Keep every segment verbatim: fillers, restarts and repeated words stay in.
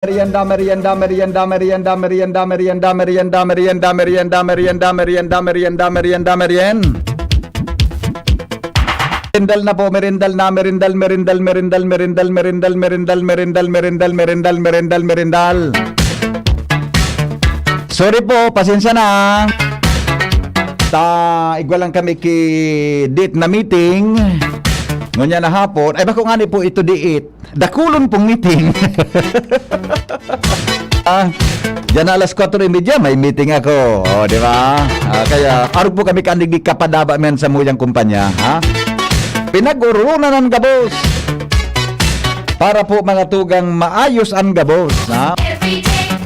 Merienda, merienda, merienda, merienda, merienda, merienda, merienda, merienda, merienda, merienda, merienda, merienda, merienda, merienda, merienda, merienda. Merindal na po, merindal na, merindal, merindal, merindal, merindal, merindal, merindal, merindal, merindal, merindal, merindal, merindal, merindal. Sorry po, pasensya na. Ta, igwa lang kami ki date na meeting. Ngunyan na hapon. Ay, bako nga ni po ito diit. Dakulon pong meeting. Ah, diyan alas kwatro y media, may meeting ako. O, di ba? Ah, kaya, arog po kami kaandig di kapadaba man sa muyang kumpanya, ha? Pinag-urunan ang gabos. Para po mga tugang maayos ang gabos, ha?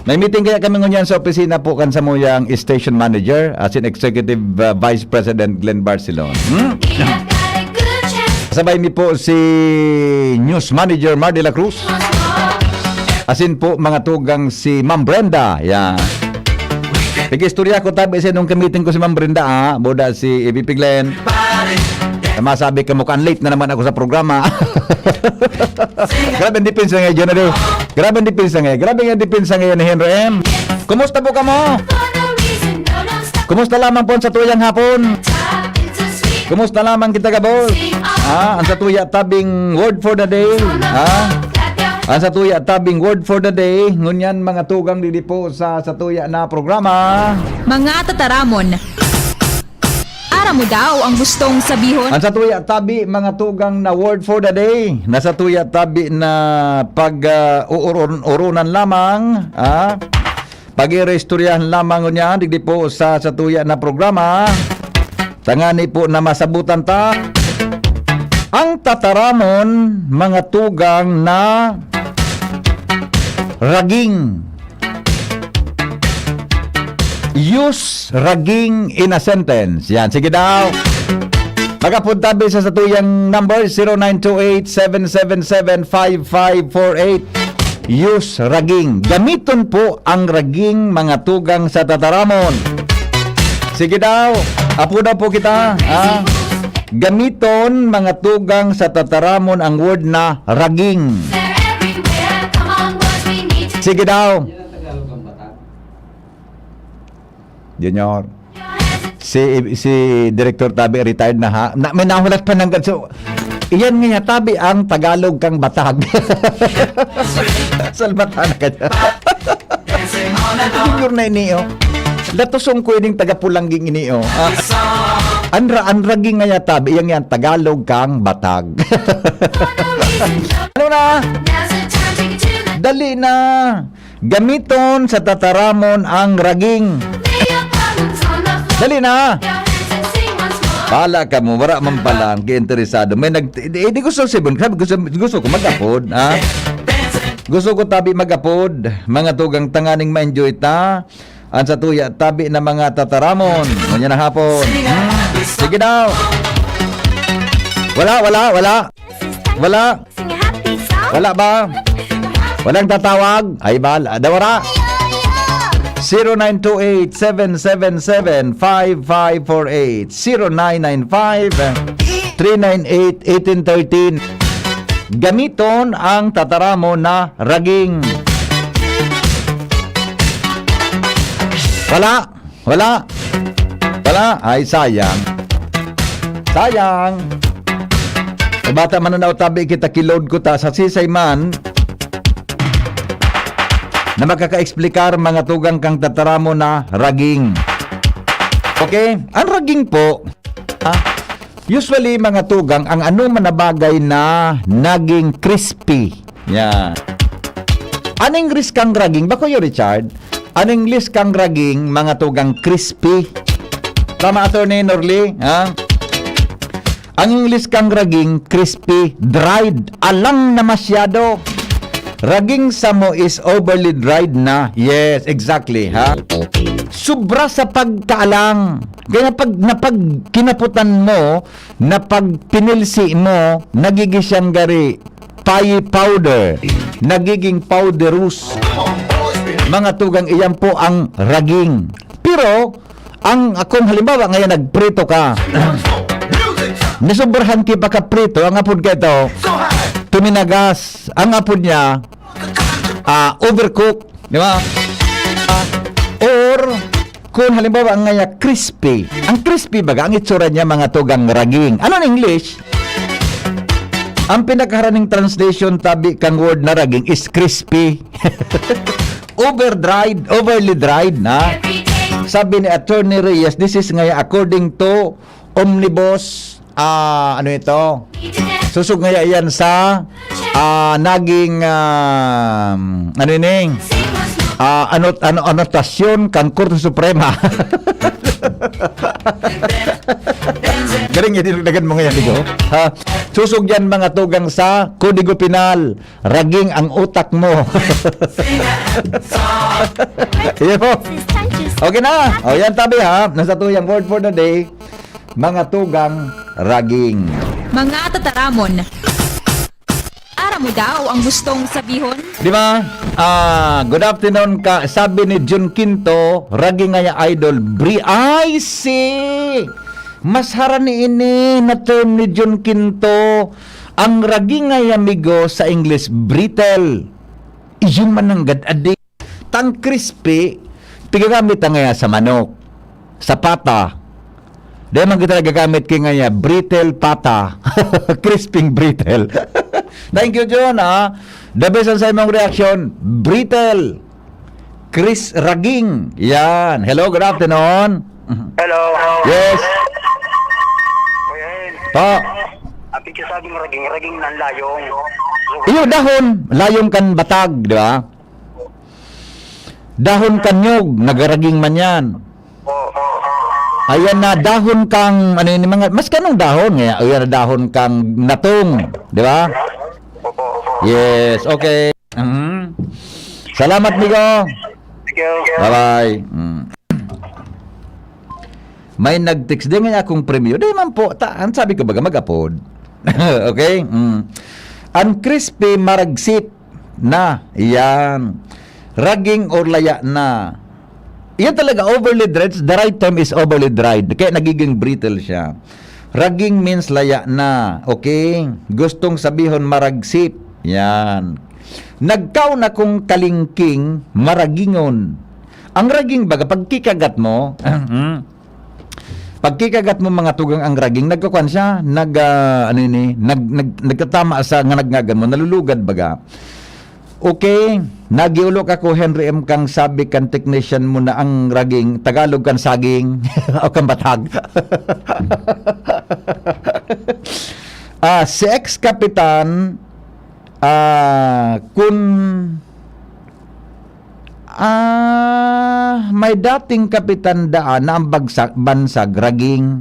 May meeting kaya kami ngunyan sa opisina po kan samuyang station manager, as in Executive, uh, Vice President Glenn Barcelon. Hmm? Sabay mi po si News Manager Mar de la Cruz. Asin po mga tugang si Ma'am Brenda. Yan. Nag-istorya ko tabi sa nung kamiting ko si Ma'am Brenda, ah. Boda si A V P Glenn. Na masabi ka mo, "Kan late na naman ako sa programa." Grabe ang depensa ngayon, John Ado. Grabe ang depensa ngayon. Grabe ang depensa ngayon ni Henry M. Kumusta po kamo? Kumusta lamang po ang satuyang hapon? Kumusta lamang kita, gabos? Ah, ang satuya tabing word for the day. Ah, ang satuya tabing word for the day. Ngunyan, mga tugang didi po sa satuya na programa. Mga tataramon. Aram mo daw ang gustong sabihon? Ang satuya tabi, mga tugang na word for the day. Na satuya tabi na pag, ah, uuron-urunan lamang, ah, pag-ireistoryahan lamang ngunyan, digdi po sa satuya na programa. Tangani po na masabutan ta. Ang tataramon, mga tugang na raging. Use raging in a sentence. Yan, sige daw. Mag-apod tabi sa satuyang number, zero nine two eight, seven seven seven, five five four eight. Use raging. Gamiton po ang raging, mga tugang sa tataramon. Sige daw, apo daw po kita, ha? Gamiton, mga tugang sa tataramon, ang word na raging. Sige daw. Junior. Si, si Director Tabi, retired na, ha? Na, may nahulat pa ng ganso. Iyan nga, Tabi, ang Tagalog kang batag. Salbatan ka dyan. Junior na ini, oh. Latusong ko ining taga Pulangging ini, oh. Ah, anra, anraging nga, Tabi, iyan yan, Tagalog kang batag. Ano na? Dali na. Gamiton sa tataramon ang raging. Dali na! Pala ka mo, wala man pala ang interesado. May nag-, eh, di gusto si Bon. Sabi, gusto, gusto ko mag-apod, ha? Gusto ko tabi mag-apod. Mga tugang tanganing ma-enjoy ta. Ang satuya, tabi na mga tataramon. Ngunyan na hapon. Hmm. Sige daw. Wala, wala, wala. Wala. Wala ba? Walang tatawag? Ay, bala. Dawara. Zero nine two eight, seven seven seven, five five four eight. Zero nine nine five, three nine eight, eighteen thirteen. Gamiton ang tataramon na raging. Wala. Wala. Wala. Ay, sayang. Sayang. Ay, bata mananaw tabi kita, kilod ko ta sa sisay man na makaka-explicar mga tugang kang tataramon na raging. Okay? Ang raging po, ha? Usually, mga tugang, ang ano man na bagay na naging crispy. Yan. An English kang raging, bako yo, Richard? An English kang raging, mga tugang crispy. Tama, Attorney Norly, ha? Ang English kang raging, crispy, dried, alang na masyado. Raging samo is overly dried na. Yes, exactly, ha? Sobra sa pagkaalang. Kaya pag napagkinaputan mo, napagpinilsi mo, nagiging siyang gari, pie powder, nagiging powderous. Mga tugang, iyan po ang raging. Pero, ang akong halimbawa, ngayon nagprito ka. Nasobrahan ki pagkaprito, ang apod ka ito, tuminagas. Ang apod niya, ah, overcook, di ba? Ah, or, kung halimbawa, ang ngaya crispy. Ang crispy baga, ang itsura niya, mga tugang, raging. Ano in English? Ang pinakaharaning translation tabi kang word na raging is crispy. Over-dried, overly dried na. Sabi ni Attorney Reyes, this is ngaya according to Omnibus, ah, ano ito? Susog ngaya yan sa, ah, naging, ah, ano ini? Ah, ano, ano, anotasyon kan Korte Suprema. Galing yan, dinagdagan mo ngayon, digo? Ha? Susog yan, mga tugang, sa Kodigo Penal. Raging ang utak mo. Yun po. Okay na. O, yan tabi ha. Nasa tuyang word for the day. Mga tugang raging. Mga tataramon. Aram mo daw ang gustong sabihon? Di ba? Ah, good afternoon ka. Sabi ni Jun Quinto, raging ngaya idol. Bri, I see. Mas harani ini na term ni Jun Quinto. Ang raging ngaya, amigo, sa English, brittle. Iyo man nanggad adi. Tang crispy, pigagamit ta ngaya sa manok, sa pata. Di man kita nagagamit ki ngaya, brittle pata. Crisping brittle. Thank you, Jun, ha. The best ang sa imong reaction. Brittle. Chris Raging. Yan. Hello, good afternoon. Hello. Yes. Kuya El, Po. Ang pigsasabing raging, raging ng layong. Iyo, dahon. Layong kan batag, di ba? Dahon kan nyog, nagaraging man yan. Oo. Ayan na, dahon kang, ano yun, mga, mas kanong dahon, ngaya, ayan na, dahon kang natong, di ba? Opo. Yes, okay. Mhm. Salamat, migo. Thank you. Bye-bye. Mm. May nag-text din nga akong premyo. Di man po, ta, ang sabi ko baga, mag-apod. Okay? Mm. Ang crispy, maragsit na. Yan. Raging or laya na. Yan talaga, overly dried. The right term is overly dried. Kaya nagiging brittle siya. Raging means laya na. Okay? Gustong sabihon, maragsit. Yan. Nagkaon akong kalingking, maragingon. Ang raging baga, pagkikagat mo, pagkikagat mo, mga tugang, ang raging, nagkakuan siya, nag, ah, ano ini, nag, nag, nagtatama sa nganag-ngagan mo, nalulugad baga. Okay, nagiulok ako, Henry M. Kang sabi kan technician mo na ang raging, Tagalog kan saging, o kan batag. Ah, si ex-kapitan, ah, kun, ah, may dating kapitan daan na ang bagsa-, bansag, raging.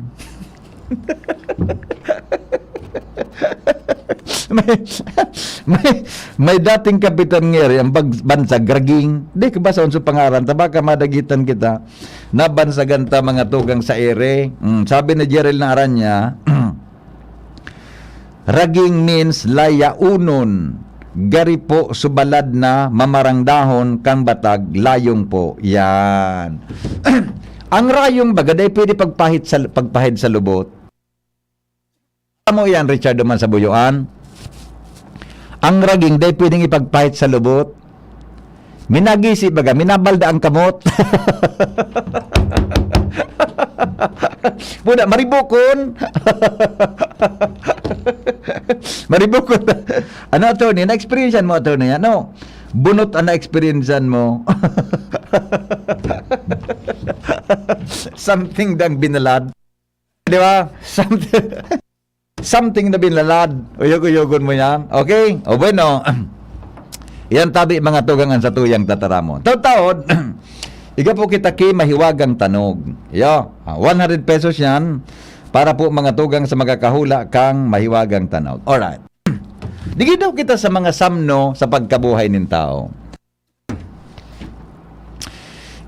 may, may, may dating kapitan ngeri ang bag-, bansag, raging. Di ko ba sa unso pangaran, ta baka madagitan kita, nabansagan ta mga tugang sa ere. Mm, sabi ni Jerel na Aranya, raging means layaunon. Gari po subalad na mamarang dahon kan batag layong po. Yan. Ang rayong baga, dai pwede pagpahit sa, pagpahid sa lubot. Amo yan, Richard, duman sa Buyoan. Ang raging, dai pwedeng ipagpahit sa lubot. Minagisi baga, minabalda ang kamot. Puna, maribukon. Maribukon. Ano, attorney? Na-experience mo, attorney? Ano? Bunot ang na-experience mo. Something dang binalad. Di ba? Something, something na binalad. Uyog-uyogon mo yan. Okay? O bueno. Yan tabi, mga tugang, ang satuyang tataramon. Taod-taod, igapo kita ki mahiwagang tanog. Yo, ah, one hundred pesos yan para po, mga tugang, sa makakahula kang mahiwagang tanog. Alright. Digi daw kita sa mga samno sa pagkabuhay nin tao.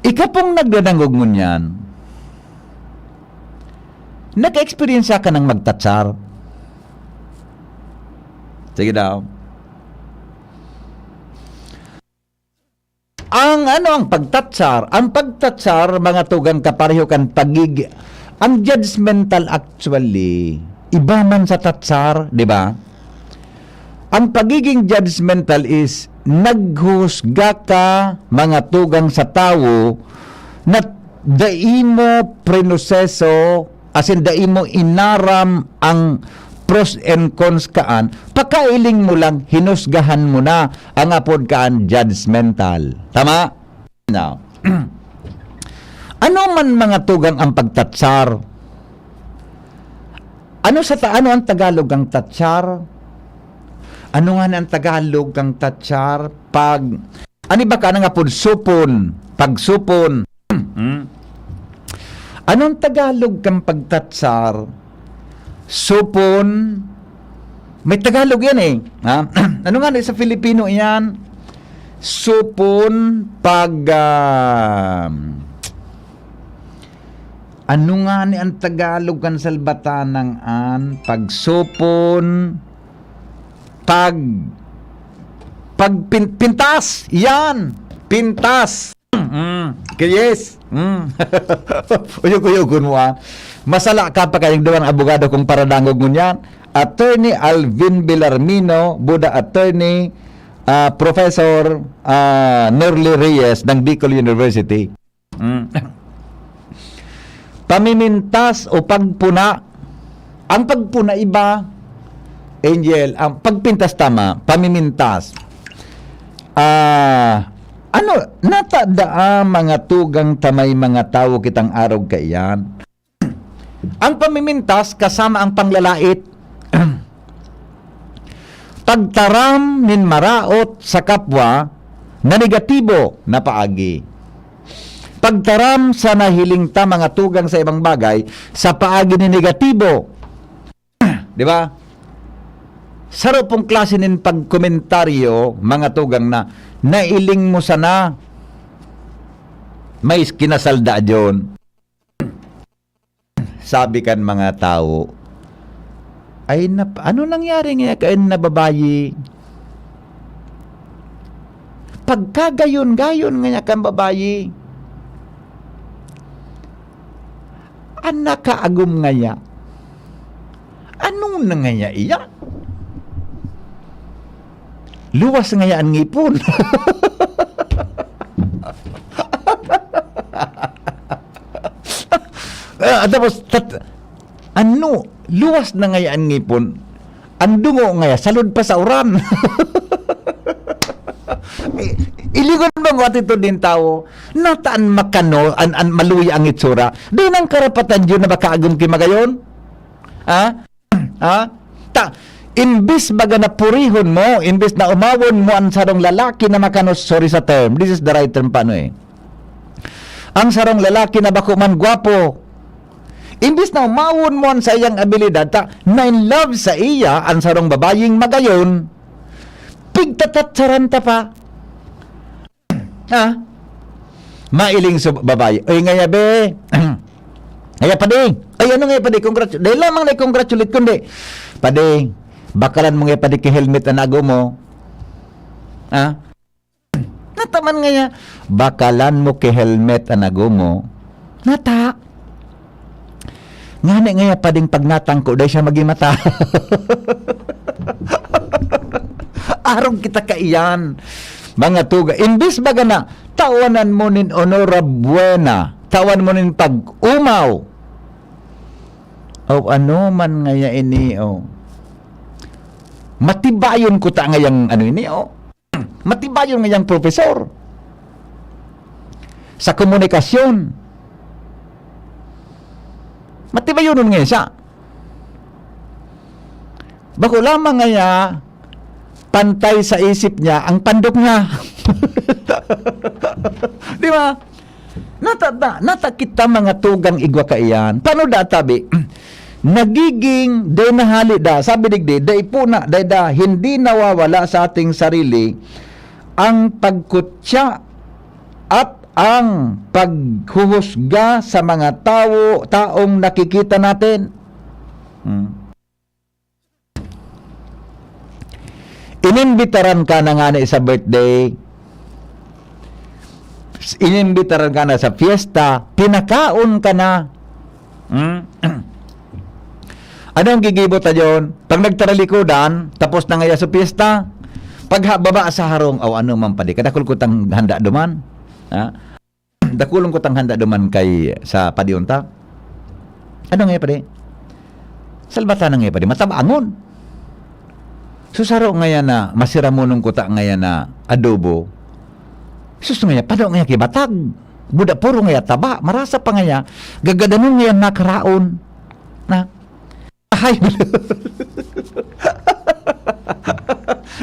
Ika pong nagdadangog ngunyan, naka-experience ka ng magtatsar? Sige daw. Ang ano ang pagtatsar? Ang pagtatsar, mga tugang, kapareho kan pagig-, ang judgmental actually, iba man sa tatsar, di ba? Ang pagiging judgmental is naghuhusga ka, mga tugang, sa tawo na dai mo prinoseso, asin dai mo inaram ang pros and cons kaan, pakailing mo lang, hinusgahan mo na, ang apod kaan judgmental. Tama? Now, ano man, mga tugang, ang pagtatsar? Ano sa ta-, ano ang Tagalog kang tatsar? Ano nga ni ang Tagalog kang tatsar? Pag, ano ba ka nang apod supon? Pagsupon. Hmm? Anong Tagalog kang pagtatsar? Supon. May Tagalog yan eh. Ha? Ano nga ni sa Filipino yan? Supon, pag, ah, ano nga ni ang Tagalog kan salbatanang an? Pagsupon, pag, pag pin-, pintas. Yan. Pintas. Mm. Okay, yes. Mm. Uyog-uyogon mo, ah. Masala ka pa kayong duwang abogado kung paradangog ngunyan. Attorney Alvin Villarmino, Buda Attorney, ah, Professor, ah, Norly Reyes ng Bicol University. Mm. Pamimintas o pagpuna. Ang pagpuna iba, Angel, ang pagpintas tama, pamimintas. Ah, ano, natada, ah, mga tugang ta may mga tawo kitang arog kaiyan. Ang pamimintas kasama ang panglalait. Pagtaram nin maraot sa kapwa na negatibo na paagi. Pagtaram sa nahiling ta, mga tugang, sa ibang bagay sa paagi ni negatibo. Di ba? Saro pong klase nin pagkomentaryo, mga tugang, na nailing mo sana may kinasalda diyon. Sabi kan mga tawo, "Ay, nap-, ano nangyari ngaya kain na babayi? Pagkagayon-gayon ngaya kan babayi, an nakaagom ngaya, ano na ngaya iya? Luwas ngaya an ngipon." Ah, tapos, tat-, ano, luwas na ngaya an ngipon. Ang dungo ngaya, salod pa sa uran. I-, iligon mo ang attitude nin tawo, nataan makano, an, an maluya ang itsura. Di nang karapatan yun na makaagom ki magayon? Ha? Ha? Ta, imbis baga na purihon mo, imbis na umawon mo an sarong lalaki na makano, sorry sa term, this is the right term pa, ano eh. Ang sarong lalaki na bako man gwapo, imbis na umawon mo an saiyang abilidad, ta, na in love sa iya an sarong babayeng magayon, pigtatatsaran ta pa. Ha? Mailing sa babayi. "Oy, ngaya, be." "Ngaya, padi." "Ay, ano ngaya, padi? Congratu-, dahil lamang na congratulate, kundi, padi, bakalan mo ngaya, padi, ki helmet an ago mo." Ha? Nataman ngaya, bakalan mo ki helmet an ago mo. Nata. Ngani ngaya, pading, pag natangko, dai siya magimata. Arog kita kaiyan, mga tuga. Imbis baga na, tawanan mo nin onorabuena, tawan mo nin pag-umaw. O ano man ngaya ini, o. Matibayon ko ta ngayang ano ini, o. Matibayon ngayang profesor sa komunikasyon. Matibayon ngaya siya. Bako lamang ngaya pantay sa isip niya ang pandok niya. Di ba? Nata, na, nata kita mga tugang igwa kaiyan. Paano da, tabi? Nagiging, dai na hali da. Sabi digdi, dai po na, dai da, hindi nawawala sa ating sarili ang pagkutya at ang paghuhusga sa mga tawo, taong nakikita natin. Hmm. Inimbitaran ka na ngani sa birthday, inimbitaran ka na sa fiesta, pinakaon ka na. Hmm? Anong gigibo ta diyon? Pag nagtaralikodan, tapos na ngaya sa piyesta, Paghababa sa harong, o ano man padi, kadakul ko tang handa duman. Ha? Dakulon ko tang handa duman kay sa padi unta. Ano nga padi? Salbatan na nga padi, matabangon. So, saro ngaya na, masiramonon ko ta ngaya na adobo. Sus, ngaya, pado ngaya kibatag. Buda, puro ngaya taba, marasa pa ngaya, gagadanon ngaya nakaraon. Na, ay,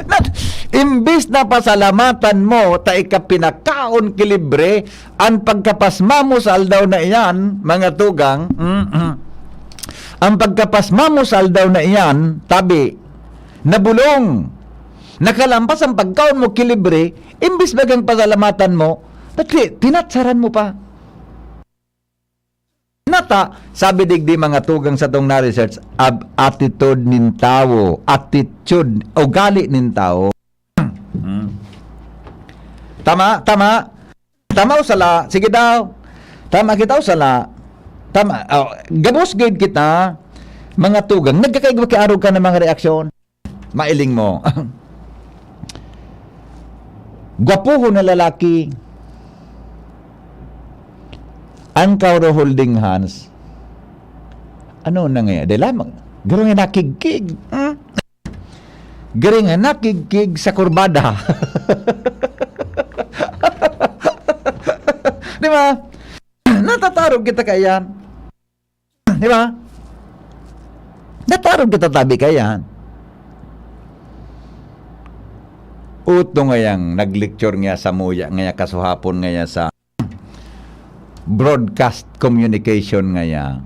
na, imbis na pasalamatan mo, ta ika pinakaon ki libre, an pagkapasma mo sa aldaw na iyan, mga tugang, mm, mm. An pagkapasma mo sa aldaw na iyan, tabi, nabulong. Nakalampas an pagkaon mo ki libre, imbis bagang pasalamatan mo, dati, tinatsaran mo pa. Nata, sabi digdi mga tugang satong na-research, ab-, attitude nin tawo, attitude, ugali nin tawo. Hmm. Tama, tama. Tama o sala? Sige daw. Tama kita o sala? Tama. Oh, gabos gid kita, mga tugang. Nagkakaigwa ki arog ka ng mga reaksyon. Mailing mo. Gwapohon na lalaki. Ang kauro holding hands. Ano na nga? Dahil lamang, garo nga nakigkig. Hmm? Garo nga nakigkig sa kurbada. Di ba? Natatarog kita kaiyan. Di ba? Natarog kita tabi kaiyan. Uto ngayang nag-lecture ngaya sa muya, ngaya kasuhapon ngaya sa broadcast communication ngaya.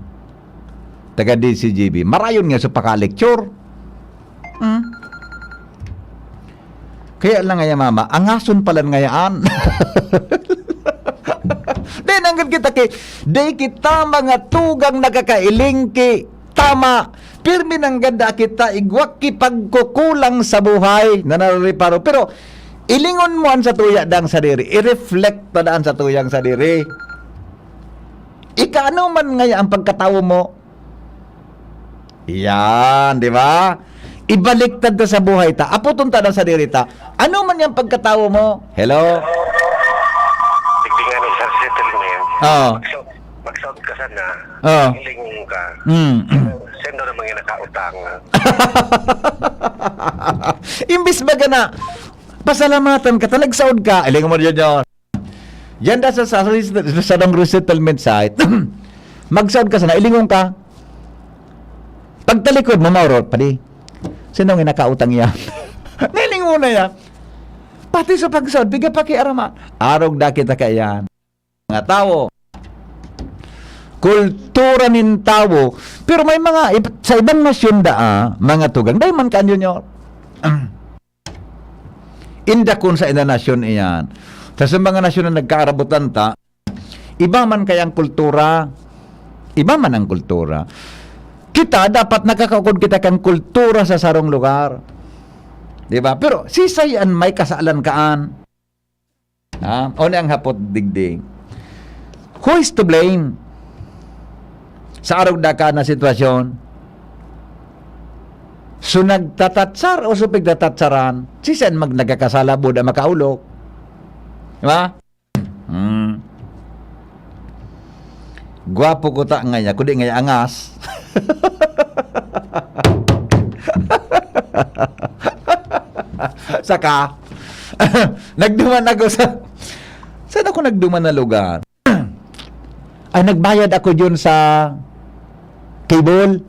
Taga D C G B. Marayon nga sa paka-lecture. Hmm? Kaya lang ngaya, mama, angason palan ngayaan. Di nanggad kita ki, di kita mga tugang nakakailing ki tama. Pirmi nanggad da kita igwa ki pagkukulang sa buhay na narariparo. Pero ilingon mo an satuya dang sadiri, i-reflect ta daan satuyang sadiri. Ika, ano man ngaya ang pagkatawo mo? Iyan, di ba? Ibaliktad ta sa buhay ta. Apoton ta na sadiri ta. Ano man yang pagkatawo mo? Hello? Digdi nga ni Sir Settlement. Oo. Magsaot, magsaot ka sana. Oo. Hiling ka. Mm. Sino naman yung nakautang? Imbis baga na, pasalamatan ka, ta nagsaod ka. Hiling mo, Junior. Yan da sa, sa, sa, sa dong resettlement site. Magsaod ka sana, ilingon ka. Pagtalikod mo, maurot, padi. Sino nga nakautang yan? Nilingon na yan. Pati sa pagsaod, piga pakiarama. Arog da kita kaiyan. Mga tawo. Kultura nin tawo. Pero may mga ib-, sa ibang nasyon daa, mga tugang. Dahil man ka, Junior. Inda kun sa inda nasyon iyan. Ta sa mga nasyon na nagkaarabotan ta, iba man kaya ang kultura, iba man ang kultura. Kita, dapat nakakaukod kita kan kultura sa sarong lugar. Di ba? Pero sisay an may kasalan kaan? Ha? O ni ang hapot digdi. Who is to blame sa arog da ka na sitwasyon? So, nagtatatsar o so pigtatatsaran? Sisay an mag-, nagkakasala, buda makaulok? Di ba? Hmm. Gwapo ko ta ngaya, kundi ngaya angas. Saka, nagduman ako sa, saan ako nagduman na lugar? Ay, nagbayad ako dyan sa cable.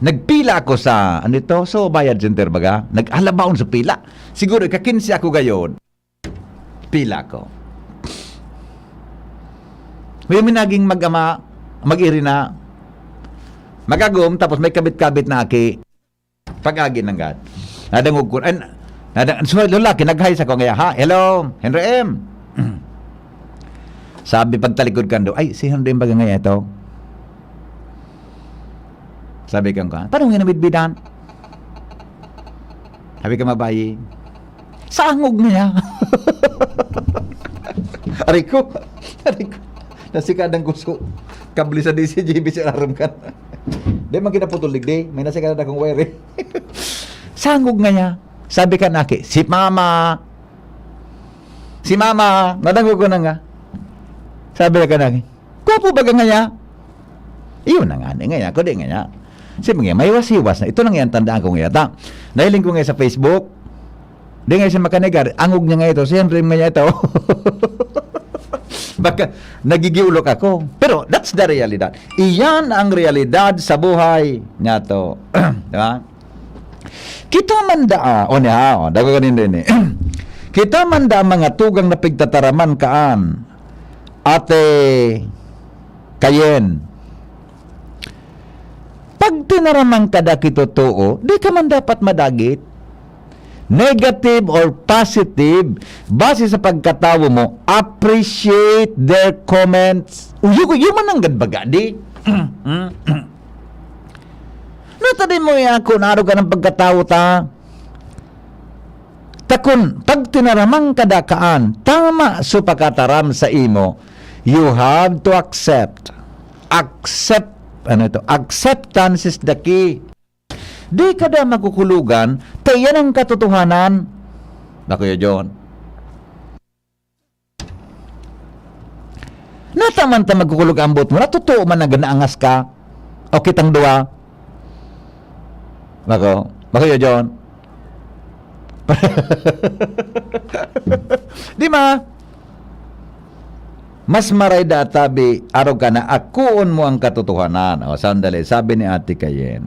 Nagpila ako sa, ano ito? So, bayad center baga? Nag-alabaon sa pila. Siguro, ika-kinse ako gayon. Pila ako. May minaging mag-ama, mag-iri na. Mag-agom, tapos may kabit-kabit na aki. Pag-agi nanggad. Nadangog ko, an, nadang-, so, lalaki, nag-hi sa ko ngaya, "Ha, hello, Henry M." Sabi pagtalikod kando, "Ay, si Henry M baga ngaya ito?" Sabi kan kuwan, "Paano nga nabidbidan?" Sabi kan babayi, "Sa angog ngaya." Aray ko, aray ko. Nasikadan ko so kable sa D C G B sa alarm kan. Di man kinaputol digdi, may nasikadan akong wire eh. Sangog ngaya. Sabi kan aki, "Si mama. Si mama." Nadangog ko na nga. Sabi na kan aki, "Gwapo baga ngaya?" Iyo na nga, di ngaya, kundi ngaya. Sabi nga, mahiwas-hiwas na. Ito na nga ang tandaan ko ngaya. Ta, nahiling ko ngaya sa Facebook. Di ngaya siya makanegar. Angog niya ngaya ito. Si Henry ngaya ito. Baka nagigiulok ako. Pero that's the realidad. Iyan ang realidad sa buhay niya to. Di ba? Kita man daa, o niya, o, dago ka din din eh. Kita man daa mga tugang na pigtataraman kaan, Ate Kayen. Pag tinaraman ka da ki totoo, di ka man dapat madagit. Negative or positive, base sa pagkatawo mo, appreciate their comments. Uyo, uyo man ang gadbaga, di? Natadi mo ya, kun aro ka ng pagkatawo ta. Takon, pag tinaraman ka da kaan, tama so pakataram sa imo, you have to accept. Accept, ano ito? Acceptance is the key. Di ka da makukulogan, ta iyan ang katotohanan. Ba, Kuya John? Nata man ta magkukulog ang boot mo, na totoo man na ganaangas ka. O kitang duwa. Bako, bako yun, John. Di ba? Mas maray da tabi, arog ka na, akoon mo ang katotohanan. O, sandali, sabi ni Ate Kayen.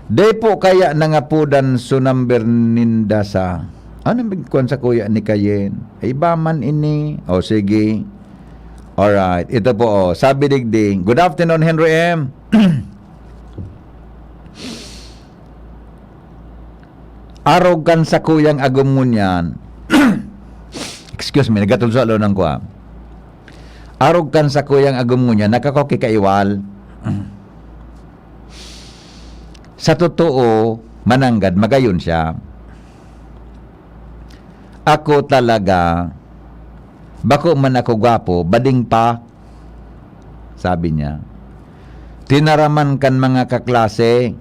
Dai po kaya nangapodan so number ninda sa, ano bigkuan sa kuya ni Kayen? Iba man ini. O, sige. Alright. Ito po, oh. Sabi digdi, "Good afternoon, Henry M." Arog kan sa kuyang agom ngunyan. Excuse me, nagatulso alo nang kuha. Arog kan sa kuyang agom ngunyan, nakakokikaiwal. Sa totoo, mananggad, magayon siya. Ako talaga, bako man ako gwapo, bading pa, sabi niya. Tinaraman kan mga kaklase,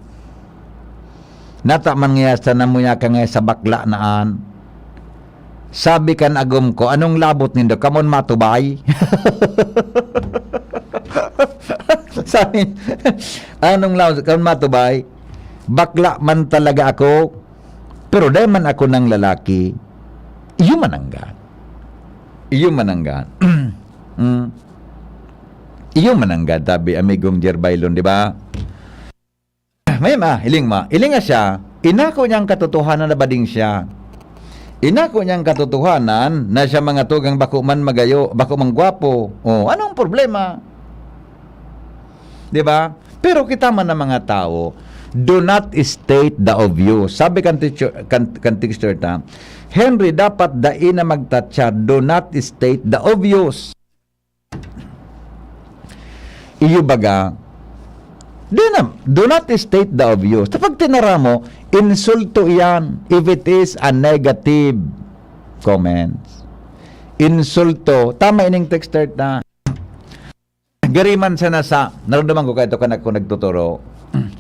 nata man ngaya sa namuya ka ngaya sa bakla na an. Sabi kan agom ko, "Anong labot nindo? Kamon matubay?" Sabi, "Anong labot? Kamon matubay? Bakla man talaga ako, pero dai man ako nang lalaki." Iyo mananggad. Iyo mananggad. Mm. Iyo mananggad, tabi, amigong Jer Baylon, di ba? May ma, iling ma, iling nga siya, inako niyang katotohanan na bading siya. Inako niyang katotohanan na siya mga tugang bako man magayo, bako man gwapo. Oh, anong problema? Di ba? Pero kita man ang mga tao, do not state the obvious. Sabi kan teacher, kan, kan teacher ta, "Henry, dapat dai na magtatsa, do not state the obvious." Iyo baga, di na, do not state the obvious. Kapag tinara mo, insulto iyan if it is a negative comments. Insulto. Tama ining texter ta. Gari man sana sa, naramdaman ko kaito kan ako nagtuturo.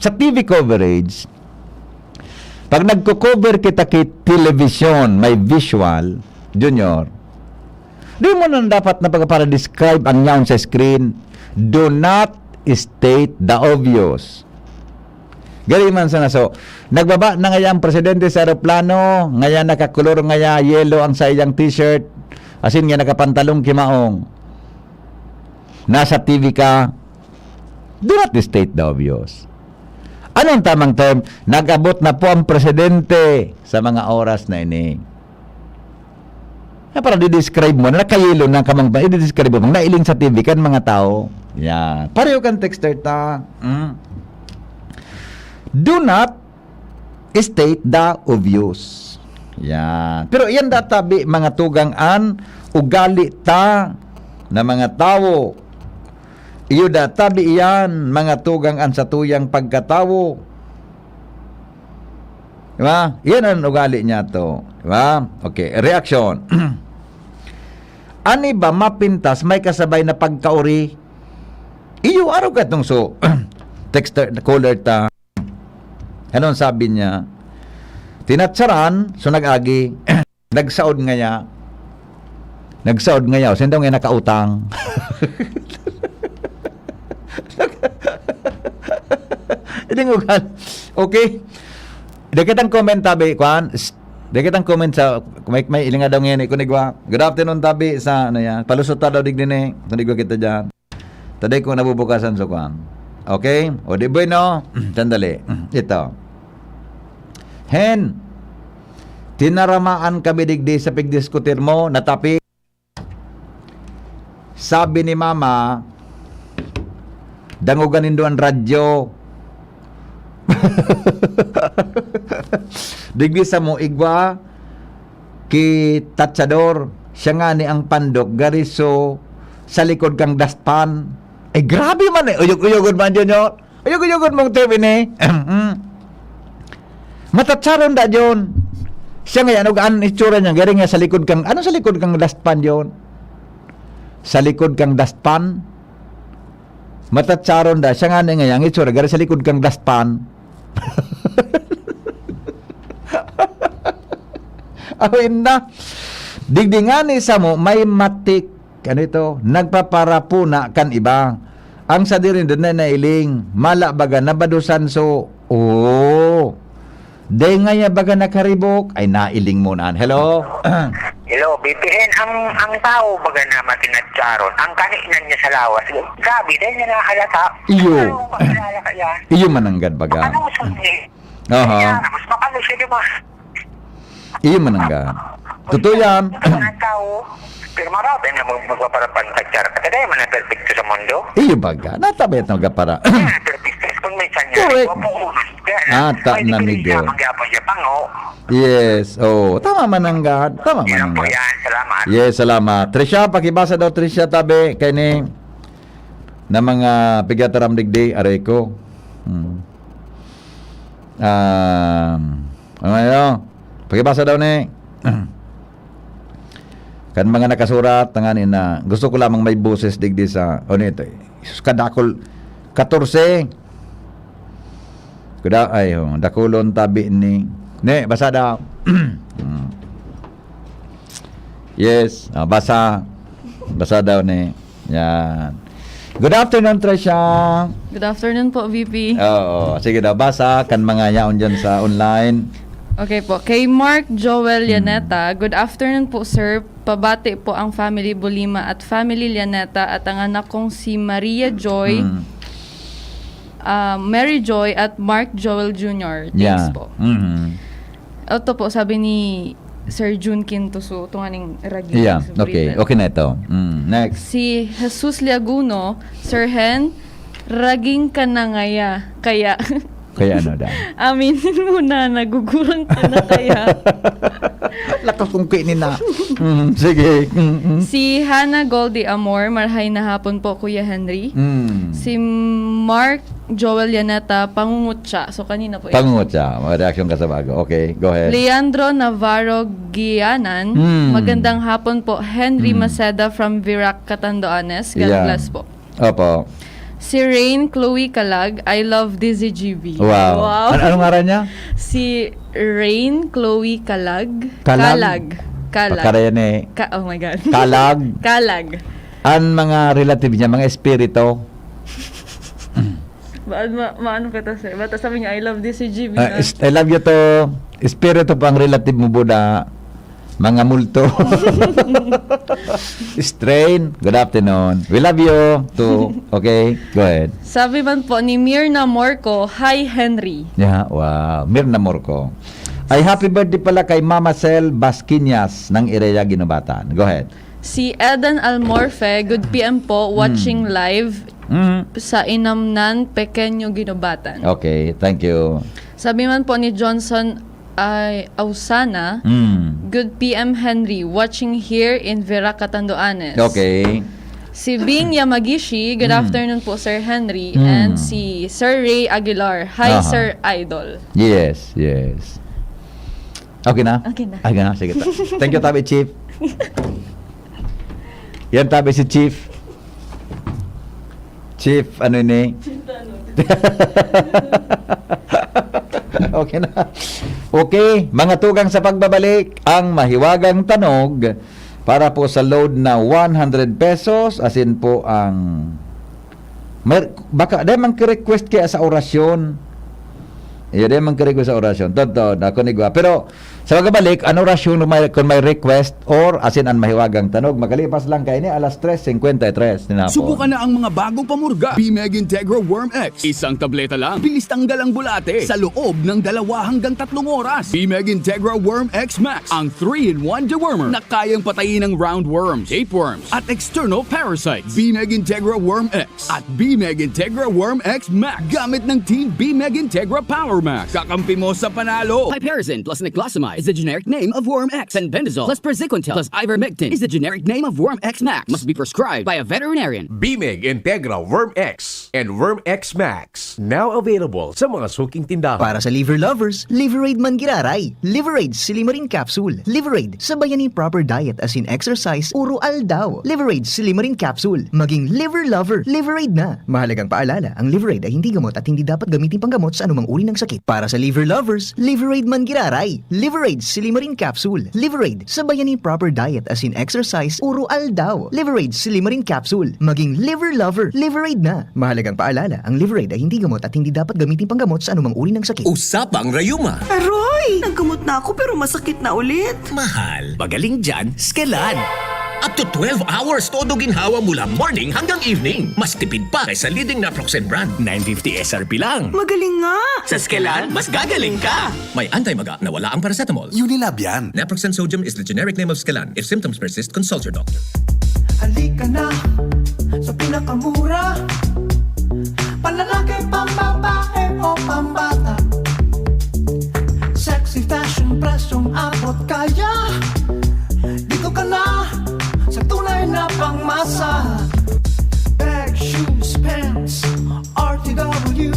Sa T V coverage, pag nagko-cover kita ki television, may visual, Junior, di mo na dapat na pagpara-describe ang yaon sa screen. Do not state the obvious. Gari man sana, so, nagbaba na ngaya ang presidente sa eroplano, ngaya nakakulor ngaya yellow ang sa iyang t-shirt, asin nga nakapantalong kimaong. Nasa T V ka, do not state the obvious. Anong tamang term? Nag-abot na po ang presidente sa mga oras na ini. Na para di-describe mo, na nakayelo na kamang ba, i-describe mo, nailing sa T V kan mga tao. Yan. Pareho kan texter ta. Mm. Do not state the obvious. Yan. Pero yan databi, mga tugang, an ugali ta na mga tawo. Iyo databi iyan, mga tugang, an satuyang pagkatawo. Di ba? Yan ang ugali niya to. Di ba? Okay, reaction. Ani ba mapintas may kasabay na pagkaori? Iyo, araw ka itong so, texter, caller ta. Anong sabi niya? Tinatsaran, so nag-agi. Nagsaod ngaya. Nagsaod ngaya. O, sino daw nga nakautang? Hindi mo gan-, okay. Dai kitang comment, tabi, kwan. S-, dai kitang comment sa, may, may ilinga daw ngayon, eh, kunigwa. Good afternoon, tabi, sa, ano yan. Palusot ta daw, digdi ni. Kunigwa kita dyan. Taday kung nabubukasan sa kwan. Okay? O, di ba, no? Sandali. Ito. Hen, tinaramaan kami digdi sa pigdiskutir mo, natapi. Sabi ni Mama, "Dangogan nindo an radyo." Digdi sa mo, igwa, ki Tatsador, siya ngani ang pandok, gari so, sa likod kang dustpan. Ay, grabe man eh. Uyog-uyogon man, Junior. Uyog-uyogon mong T V ni. Mm. Matatsaron da, Jun. Siya ngayon, ano, an itsura niya? Gari nga sa likod kang, ano sa likod kang dustpan, Jun? Sa likod kang dustpan? Matatsaron da. Siya ngani ngayon, ang itsura, gari sa likod kang dustpan. Awin na. Digdi ngani sa mo, may matik, ano ito, nagpaparapuna kan iba. Ang sadiri na nailing, mala baga, nabadusan so, oh. Dai ngaya baga nakaribok, ay nailing mo na. Hello? Hello, B P N, ang, ang tao baga na matinatsaron, ang kaninan niya sa lawas, grabe, dai niya nakakalata. Iyo. Ano, makilala ka yan? Iyo mananggad baga. Ano, sundin? Aha. Kaya, mas makano siya, di ba? Iyo mananggad. Totoo yan. Ang tao, pero marami na mag-, magpaparapantatsara. Kaya man ang perfecto sa mundo. Iyo baga. Natabi at magapara. Kaya perfecto. Kung may sanya, Correct. Wapo ulos. Kaya na, Ah, ta-, may namigo. Siya, magyapon siya, pango. Yes. Oh, tama mananggad. Tama Yan po mananggad. Yan. Salamat. Yes, salamat. Trisha, pakibasa daw, Trisha, tabi. Kay ni na mga pigataram digdi, aray ko. Hmm. Um, ano yun? Pakibasa daw ni. Kan mga nakasurat, tanganin na, gusto ko lamang may boses digdi sa, ano ito eh? Jesus, kadakol, katorse. Kuda, ay, oh, dakulon tabi ni. Ne, basa daw. Hmm. Yes, ah, basa. Basa daw ni. Yan. Good afternoon, Trisha. Good afternoon po, V P. Oo, sige daw, basa kan mga yaon dyan sa online. Okay po. Kay Mark Joel Hmm. Yaneta, "Good afternoon po, sir. Pabati po ang family Bulima at family Llaneta at ang anak kong si Maria Joy, Hmm. ah, Mary Joy at Mark Joel Junior. Thanks Yeah. po." Mhm. Ito po, sabi ni Sir Jun Quinto, so, ito nga ning raging Yeah, sa okay. Britain. Okay na ito. Mm, next. Si Jesus Liaguno, "Sir Hen, raging ka na ngaya. Kaya, Kaya ano daw? Aminin mo na, nagugurang ka na kaya." Lakas kong kainin na. Mm, sige. Mm, mm. Si Hannah Goldie Amor, "Marhay na hapon po, Kuya Henry." Mm. Si Mark Joel Yaneta, "Pangungutya." So, kanina po yan. Pangungutya. May reaksyon ka sa bago. Okay, go ahead. Leandro Navarro Gianan, Hmm. "Magandang hapon po, Henry Hmm. Maceda from Virac, Catanduanes. God Yeah. bless po." Opo. Si Rain Chloe Kalag, "I love D Z G B." Wow. Wow. An-, anong ngaran niya? Si Rain Chloe Kalag. Kalag? Kalag. Kalag. Pakarayan eh. Ka-, oh my God. Kalag. Kalag. An mga relative niya, mga espiritu. Ba-, ma-, maano kita, sir? Bata sabi niya, "I love D C G B" Ah, na. Is-, I love you too. Espiritu pa ang relative mo, Buda. Mga multo. Strain, good afternoon. We love you too. Okay, go ahead. Sabi man po ni Mirna Morco, "Hi, Henry." Yeah, wow. Mirna Morco. Ay, happy birthday pala kay Mama Cel Basquinas ng Ireya, Guinobatan. Go ahead. Si Eden Almorfe, "Good P M po, watching Hmm. live Mhm. sa Inamnan, Pequeño, Guinobatan." Okay, thank you. Sabi man po ni Johnson ay Ausana, Hmm. "Good P M, Henry, watching here in Virac, Catanduanes." Okay. Si Bing Yamagishi, "Good Hmm. afternoon po, Sir Henry." Hmm. And si Sir Ray Aguilar, "Hi, Aha. Sir Idol." Yes, yes. Okay na? Okay na. Okay na, sige. Thank you, tabi, Chief. Yan, tabi si Chief. Chief, ano ini? Chief, ano? Okay na. Okay, mga tugang, sa pagbabalik, ang mahiwagang tanog para po sa load na one hundred pesos, asin po ang may, baka, dahil man request kaya sa orasyon. Iyo, dahil man request sa orasyon. Totoo, ako ni Gua. Pero, sa pagbabalik, ang orasyon, kung may, kung may request or asin ang mahiwagang tanog, makalipas lang kaini, alas tres cincuenta y tres ni hapon. Subukan na ang mga bagong pamurga. Bimeg Integra Worm X. Isang tableta lang. Bilis tanggal ang bulate sa loob ng dalawa hanggang tatlong oras. Bimeg Integra Worm X Max, ang three-in-one dewormer na kayang patayin ang roundworms, tapeworms, at external parasites. Bimeg Integra Worm X at Bimeg Integra Worm X Max. Gamit ng Team Bimeg Integra Power Max. Kakampi mo sa panalo. Piperazine plus niclosamide is the generic name of Worm X. Fenbendazole plus praziquantel plus ivermectin is the generic name of Worm X Max. Must be prescribed by a veterinarian. Bimeg Integra Worm X and Worm X Max, now available sa mga suking tindahan. Para sa liver lovers, Liverade man giraray. Liverade Silimarin Capsule. Liverade, sabayan ni proper diet asin exercise, uro aldaw. Liverade Silimarin Capsule. Maging liver lover, Liverade na. Mahalagang paalala, ang Liverade ay hindi gamot at hindi dapat gamitin panggamot sa anumang uri ng sakit. Para sa liver lovers, Liverade man giraray. Liverade Silimarin Capsule. Liverade, sabayan ni proper diet asin exercise, uro aldaw. Liverade Silimarin Capsule. Maging liver lover, Liverade na. Mahalagang paalala, ang Liverade ay hindi gamot at hindi dapat gamitin panggamot sa anumang uri ng sakit. Usapang rayuma. Aroy! Naggamot na ako pero masakit na ulit. Mahal, magaling dyan, Skelan. Up to twelve hours todo ginhawa mula morning hanggang evening. Mas tipid pa kaysa leading naproxen brand. Nine fifty S R P lang. Magaling nga! Sa Skelan, mas gagaling ka! May anti-maga na wala ang paracetamol. Unilab yan. Naproxen sodium is the generic name of Skelan. If symptoms persist, consult your doctor. Halika na sa pinakamura. Panlalaki, pambabae o pambata. Sexy fashion, presyong abot kaya. Dito ka na sa tunay na pangmasa. Bag, shoes, pants, R T W.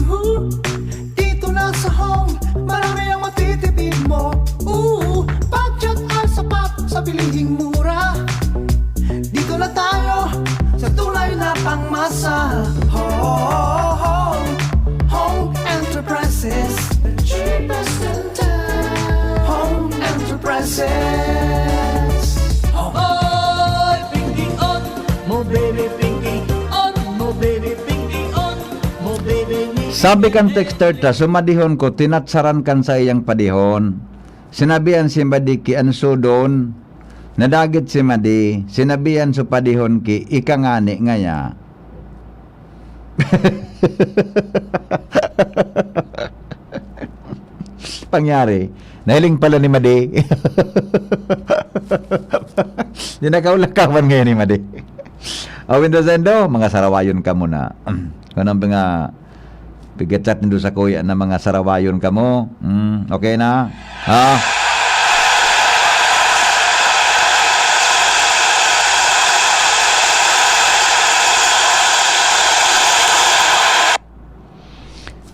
Dito na sa Home, marami ang matitipid mo. Ooh, budget ay sapat sa bilihing mura. Dito na tayo sa tunay na pangmasa. Home, Home Enterprises, the cheapest in town. Home Enterprises. Oy, Pinky, on mo, baby, Pinky, on mo, baby, Pinky, on mo, baby, ni Sabi kan texter ta, sumadihon ko, tinatsaran kan saiyang padihon. Sinabihan si Madi ki ansodon, nadagit si Madi, sinabihan so padihon ki, ika ngani ngaya. Pangyari, nahiling pala ni Madi. Di nakaulakawan ngayon ni Madi. Awin do sendo, mga sarawayon ka muna. Kung ano mga pigachat nindo sa kuya na mga sarawayon kamo. Hmm, okay na? Ha?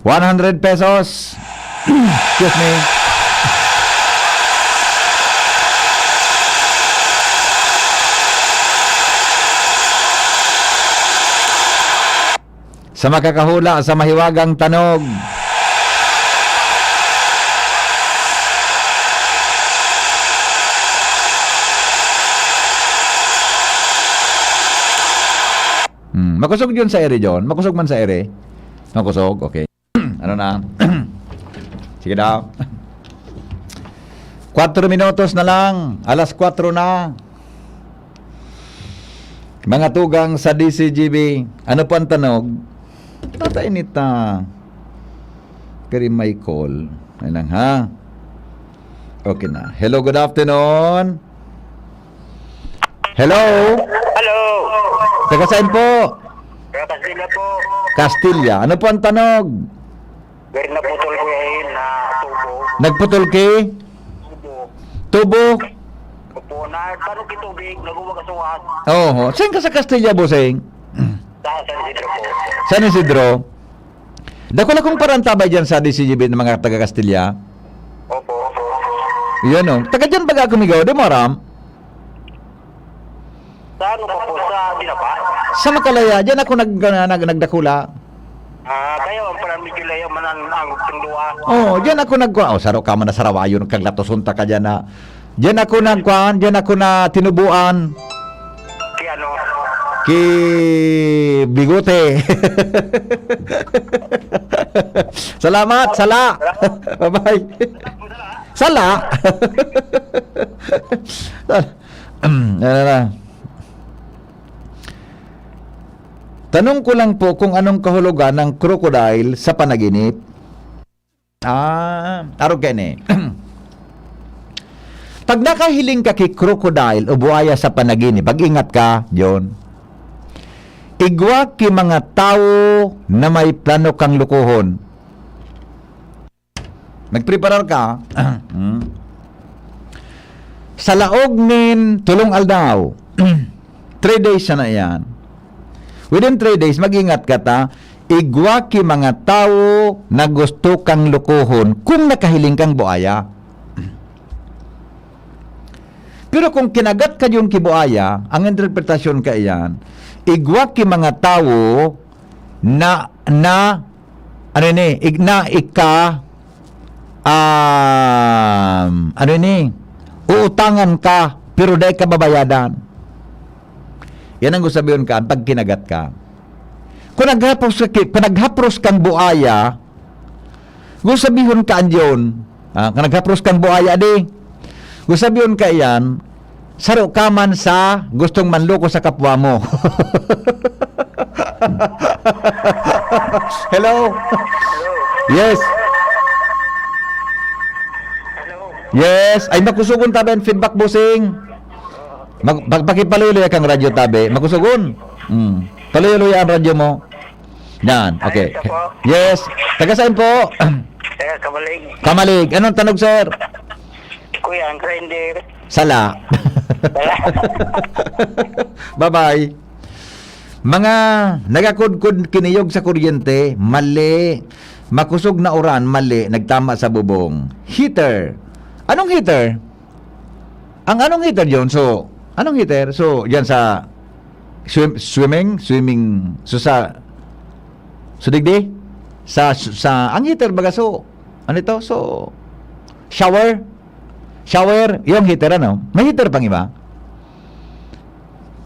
One hundred pesos. Excuse me. Sa makakahula sa mahiwagang tanog. Hmm, makusog yun sa ere, John. Makusog man sa ere. Makusog, okay. Ano na? Sige daw. Kwatro minutos na lang. Alas kwatro na. Mga tugang sa D C G B, ano po ang tanog? Tatay nita. Kari may call. Ay lang, ha? Okay na. Hello, good afternoon. Hello? Hello. Taga saan po? Taga Castilla po. Castilla. Ano po ang tanog? Very naputol ko yun na tubo. Nagputol ki? Tubo. Tubo? Opo, na tanong ki tubig, naguwag sa suwat. Oo. Saan ka sa Castilla, bossing? Sa San Isidro po. San Isidro? Dakula kong parantabay dyan sa D C G B ng mga taga Castilla. Opo, opo. Yan, oh. Taga dyan baga kumigaw, di mo aram? Sa ano pa po? Sa Dinapa? Sa Makalaya. Dyan ako nag-, nag-, nagdakula. Ah, kaya ang parang medyo layo man ang, ang pindua. Oh, diyan ako nagkuha. Oh, saro ka man na sarawayon kag latoson ta ka diyan na. Diyan ako nagkuhaan, diyan ako na tinubuan. Si ano? Ki Bigote. Salamat, sala. Bye-bye. Sala. Ano na? Tanong ko lang po kung anong kahulugan ng crocodile sa panaginip. Ah, arog kaini. Pag nakahiling ka ki crocodile o buaya sa panaginip, pag-ingat ka, John. Igwa ki mga tawo na may plano kang lukuhon. Nagpreparar ka. Hmm. Sa laog nin tulong aldaw, three days sana iyan. Within three days, mag-ingat ka ta, igwa ki mga tawo na gusto kang lukuhon kung nakahiling kang buaya. Pero kung kinagat ka diyon ki buaya, ang interpretasyon kaiyan, igwa ki mga tawo na, na, ano ini, ig-, na ika, um, ano ini, uutangan ka, pero dai ka babayadan. Yan ang gusabihon ka, pag kinagat ka. Kung naghapros ka, ki-, kung naghapros kang buaya, gusabihon ka an Diyon. Ah, kung naghapros kang buaya, di. Gusabihon ka iyan, saro ka man sa gustong manloko sa kapwa mo. Hello? Yes. Hello? Yes. Ay, makusugon tabi ang feedback, bossing. Mag, pag, pakipaloy-loy kang radyo tabi. Makusugon. Mm. Paloy-loy ang radyo mo. Yan. Okay. Ayos na po. Yes. Taga saan po? Kaya kamalig. Kamalig. Anong tanog, sir? Kuya, ang grinder. Sala. Sala. Bye-bye. Mga nagakudkod kiniyog sa kuryente, mali. Makusog na uran, mali. Nagtama sa bubong. Heater. Anong heater? Ang anong heater yun? So, anong heater? So, yan sa swim, swimming, swimming, so sa, so digdi? Sa, sa, ang heater baga, so, ano ito? So, shower? Shower, yung heater, ano? May heater pang iba?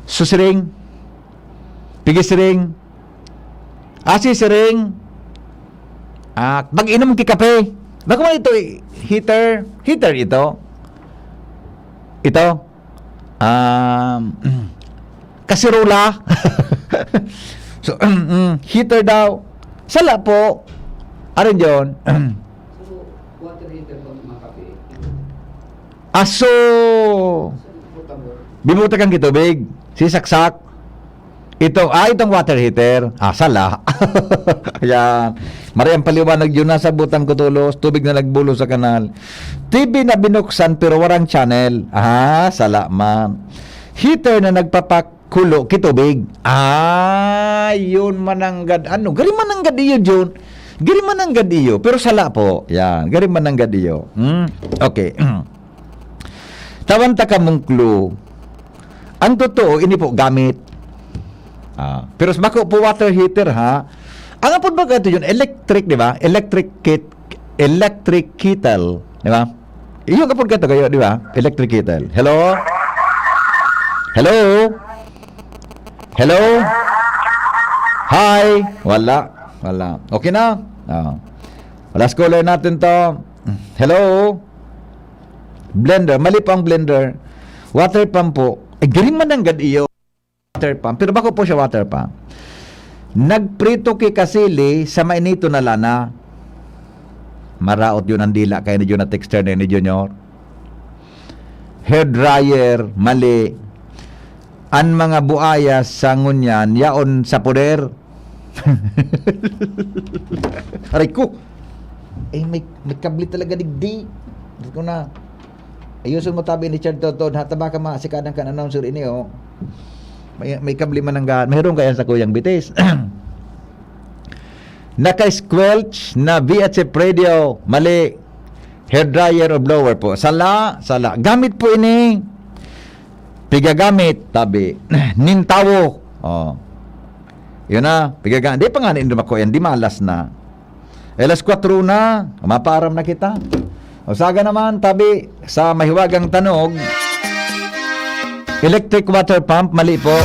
Susiring? Pigisiring? Asisiring? Ah, pag-inom ki kape. Bako man ito, eh, heater? Heater ito? Ito? Um, kasirola? So, mm, heater daw. Sala po. Arin yun. So, water heater pag mga kape. Aso! Sa portable. Bimutakan ki tubig. Sisaksak. Ito, ah, itong water heater. Ah, sala. Ayan. Maray ang paliwanag yun, nasa butang ko tulos, tubig na nagbulo sa kanal. T V na binuksan pero warang channel. Ah, sala man. Heater na nagpapakulo ki tubig. Ah, yun mananggad. Ano? Gari mananggad iyo, Jun. Gari mananggad iyo. Pero sala po. Yan. Gari mananggad iyo. Hmm? Okay. Tawan ta kamong clue. Ang totoo, ini po gamit. Ah, pero sa bako po water heater, ha. Ang apod ba ito yun? Electric, di ba? Electric kit, electric kettle, di ba? Iyo apod ka ito kayo, di ba? Electric kettle. Hello? Hello? Hello? Hi? Wala. Wala. Okay na? Ah. Last caller natin to. Hello? Blender. Mali po ang blender. Water pump po. Ay, gari mananggad iyo. Water pump. Pero bako po siya water pump. Nagprito ki kasili sa mainito na lana. Maraot yun ang dila kayo ni Jun na texter na ni Junior. Hair dryer, mali. An mga buaya sa ngunyan, yaon sa poder. Aray ko! Eh, may, may kable talaga digdi. Diyos ko na. Ayuson mo tabi ni Richard Toto, hataba ka mga sikadan kan announcer ini, oh. May, may kable mananggahan. Mayroon kaya sa Kuyang Bitis. Naka-squelch na V H F radio. Mali. Hair dryer o blower po. Sala, sala. Gamit po ini. Pigagamit, tabi. Nin tawo. Oh. Yun na, pigaga, di pa nga nindo makuha yan, di malas na. Alas kwatro na, mapaaram na kita. O saga naman, tabi sa mahiwagang tanog, electric water pump, mali po.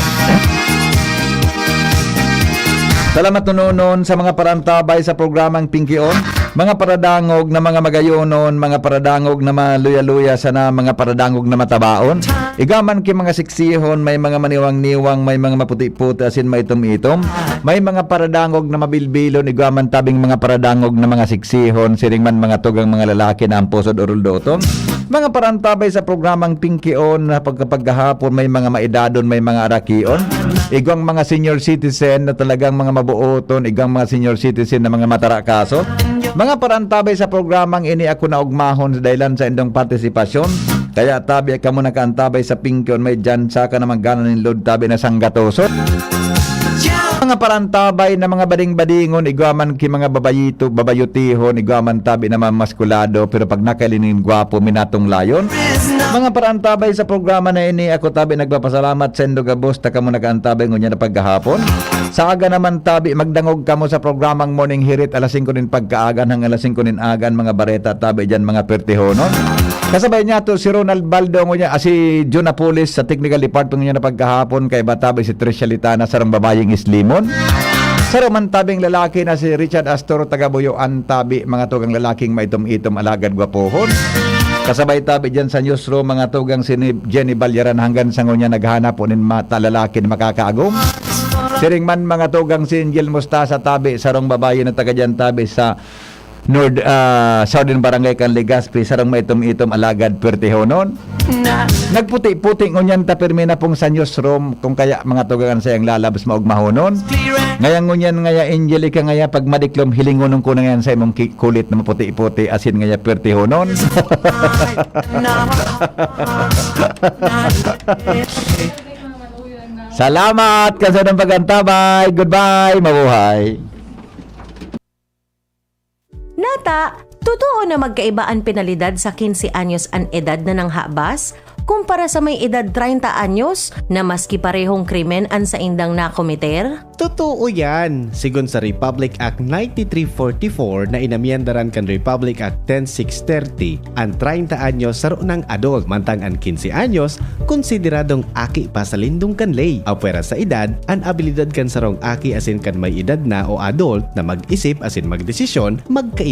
Salamat nununon sa mga parantabay sa programang Pinkion. Mga paradangog na mga magayonon, mga paradangog na maluya-luya sana, mga paradangog na matabaon. Igaman ki mga siksihon, may mga maniwang-niwang, may mga maputi-puti, asin maitom-itom. May mga paradangog na mabilbilon, igwa man tabing mga paradangog na mga siksihon, siring man mga tugang mga lalaki na ang pusod oroldoton. Mga parantabay sa programang Pinkion na pagkapaghahapon, may mga maedadon, may mga arakion. Igwang mga senior citizen na talagang mga mabuoton, igwang mga senior citizen na mga matarakaso. Mga parantabay sa programang ini ako na ugmahon sa dahilan sa indong partisipasyon. Kaya tabi kamo nakaantabay sa Pinkion, may dyan sa ka naman gana nin load tabi na sanggatoso. Mga parantabay na mga bading-badingon, igwa man ki mga babayito, babayutihon, igwa man tabi na mga maskulado, pero pag nakailingin gwapo, minatong layon. Mga parantabay sa programa na ini, ako tabi nagpapasalamat sa indo gabos ta kamo nag-aantabay ngunyan na paggahapon. Sa aga naman tabi, magdangog kamo sa programang Morning Hirit, alas singko nin pagkaagan hanggang alas singko nin agan, mga bareta tabi dyan, mga pertihonon. Kasabay niya to si Ronald Baldo ngunyan, ah, si Jun Apulis sa technical department ngunyan na pagkahapon, kay batabi si Tricia Litana, sarong babayeng islimon. Saro man tabing lalaki na si Richard Astor, taga Buyoan tabi, mga tugang lalaking maitom-itom, alagad gwapohon. Kasabay tabi dyan sa newsroom, mga tugang si ni Jenny Balyaran, hanggang sa ngunyan naghanap po nin mata lalaki na makakaagom. Siring man, mga tugang, si Angel Mostasa tabi, sarong babayi na taga dyan tabi sa North, ah, Southern Barangay kan Legazpi, sarong maitom-itom, alagad pertihonon. Nagputi-puti ngunyan ta pirmi na pong sa newsroom, kung kaya mga tugang an sayang lalabs maugmahonon. Ngaya ngunyan, ngaya Angelica, ngaya pag madiklom, hilingonon ko na ngayan sa imong ki-, kulit na maputi-puti, asin ngaya pertihonon. Salamat kan sa pag-antabay. Goodbye. Mabuhay. Nata, totoo na magkaiba an penalidad sa quince anyos an edad na nanghabas kumpara sa may edad treinta anyos na maski parehong krimen an saindang nakometer? Totoo yan. Sigon sa Republic Act ninety-three forty-four na inamyendaran kan Republic Act ten six thirty, an treinta anyos saro nang adult, mantang an quince anyos konsideradong aki pa sa lindong kan ley. Apwera sa edad, an abilidad kan sarong aki asin kan may edad na o adult na mag-isip asin magdesisyon magkaiba.